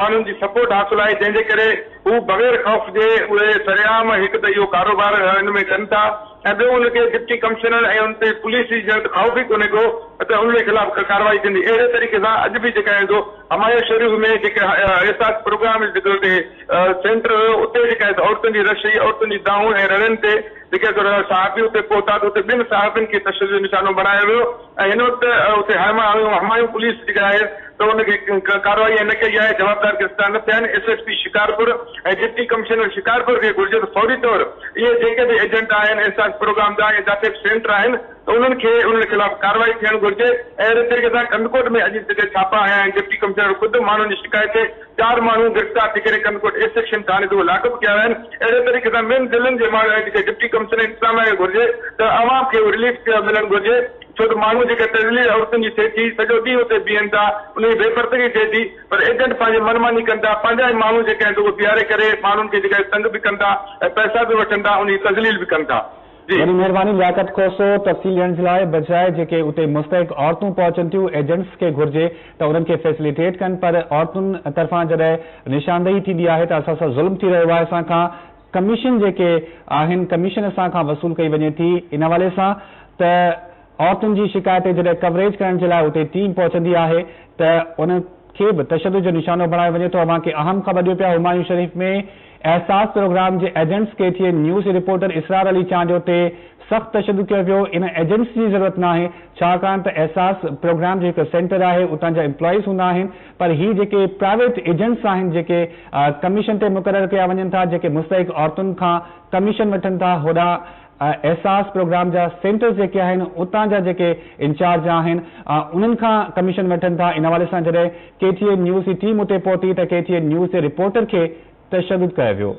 ماڻهن جي سپورٽ حاصل آهي جنهن جي ڪري هو بغير خوف جي اهي سرعام هڪ ته اهو ڪاروبار ان ۾ ڪن ٿا ۽ ٻيو ان کي ڊپٽي ڪمشنر ۽ ان تي پوليس جي ڄڻ ته خوف ئي ڪونهي ڪو ته انهن جي خلاف ڪارروائي ٿيندي اهڙي طريقي سان اڄ به جيڪا آهي سو همايون شريف ۾ جيڪي احساس پروگرام جيڪو اتي سينٽر هيو اتي جيڪا آهي سو عورتن جي رش هئي عورتن جي دانهون ۽ رڙين تي جيڪي صحافي اتي پهتا ته اتي ٻن صحافين کي تشدد جو نشانو بڻايو ويو ۽ هن وقت اتي همايون پوليس جيڪا آهي ته ان کي ڪارروائي نه ڪئي آهي، جوابدار گرفتار نه ٿيا آهن، S S P Shikarpur ۽ deputy commissioner Shikarpur کي گهرجي ته فوري طور اهي جيڪي به ايجنٽ آهن احساس پروگرام جا يا جاتي به سينٽر آهن ته انهن کي انهن خلاف ڪارروائي ٿيڻ گهرجي ۽ اهڙي طريقي سان ڪنڌڪوٽ ۾ اڄ جيڪي ڇاپا هنيا آهن ڊپٽي ڪمشنر خود ماڻهن جي شڪايت تي چار ماڻهو گرفتار ٿي ڪري ڪنڌڪوٽ اي سيڪشن ٿاڻي تي اهي لاڪ اپ ڪيا ويا آهن اهڙي طريقي سان ٻين ضلعن جي ماڻهن جيڪي ڊپٽي ڪمشنر انتظاميا کي گهرجي ته عوام کي رليف ملڻ گهرجي. ڇو ته ماڻهو جيڪا تذليل عورتن جي ٿئي ٿي، سڄو ڏينهن اتي بيهن ٿا، انهن جي بي پردگي ٿئي ٿي، پر ايجنٽ پنهنجي من ماني ڪن ٿا، پنهنجا ئي ماڻهو جيڪي آهن سو اهي بيهاري ڪري ماڻهن کي جيڪا تنگ به ڪن ٿا ۽ پئسا به وٺن ٿا، انهن جي تذليل به ڪن ٿا. جي. وڏي مهرباني لياقت کوسو تفصيل ڏيڻ جي لاء بجاء جيڪي اتي مستحق عورتون پهچن ٿيون ايجنٽس کي گهرجي ته انهن کي فيسليٽيٽ ڪن پر عورتن طرفان جڏهن نشاندهي ٿيندي آهي ته اسان سان ظلم ٿي رهيو آهي اسان کان ڪميشن جيڪي آهن ڪميشن اسان کان وصول ڪئي وڃي ٿي ان حوالي سان ته عورتن جي شڪايت تي جڏهن ڪوريج ڪرڻ جي لاء اتي ٽيم پهچندي آهي ته ان کي به تشدد جو نشانو بڻايو وڃي ٿو اوهان کي اهم خبر ڏيون پيا همايون شريف ۾ احساس پروگرام جي ايجنٽس ڪي ٽي اين نيوز جي رپورٽر اسرار علي چانڊيو تي سخت تشدد ڪيو ويو ان ايجنٽس جي ضرورت ناهي ڇاڪاڻ ته احساس پروگرام جو هڪ سينٽر آهي اتان جا امپلائيز هوندا آهن پر هي جيڪي پرائيويٽ ايجنٽس آهن جيڪي ڪميشن تي مقرر ڪيا وڃن ٿا جيڪي مستحق عورتن کان ڪميشن وٺن ٿا هوڏانهن احساس پروگرام جا سينٽرز جيڪي آهن اتان جا جيڪي انچارج آهن انهن کان ڪميشن وٺن ٿا ان حوالي سان جڏهن ڪي ٽي اين نيوز جي ٽيم اتي پهتي ته ڪي ٽي اين نيوز جي رپورٽر کي تشدد ڪيو ويو.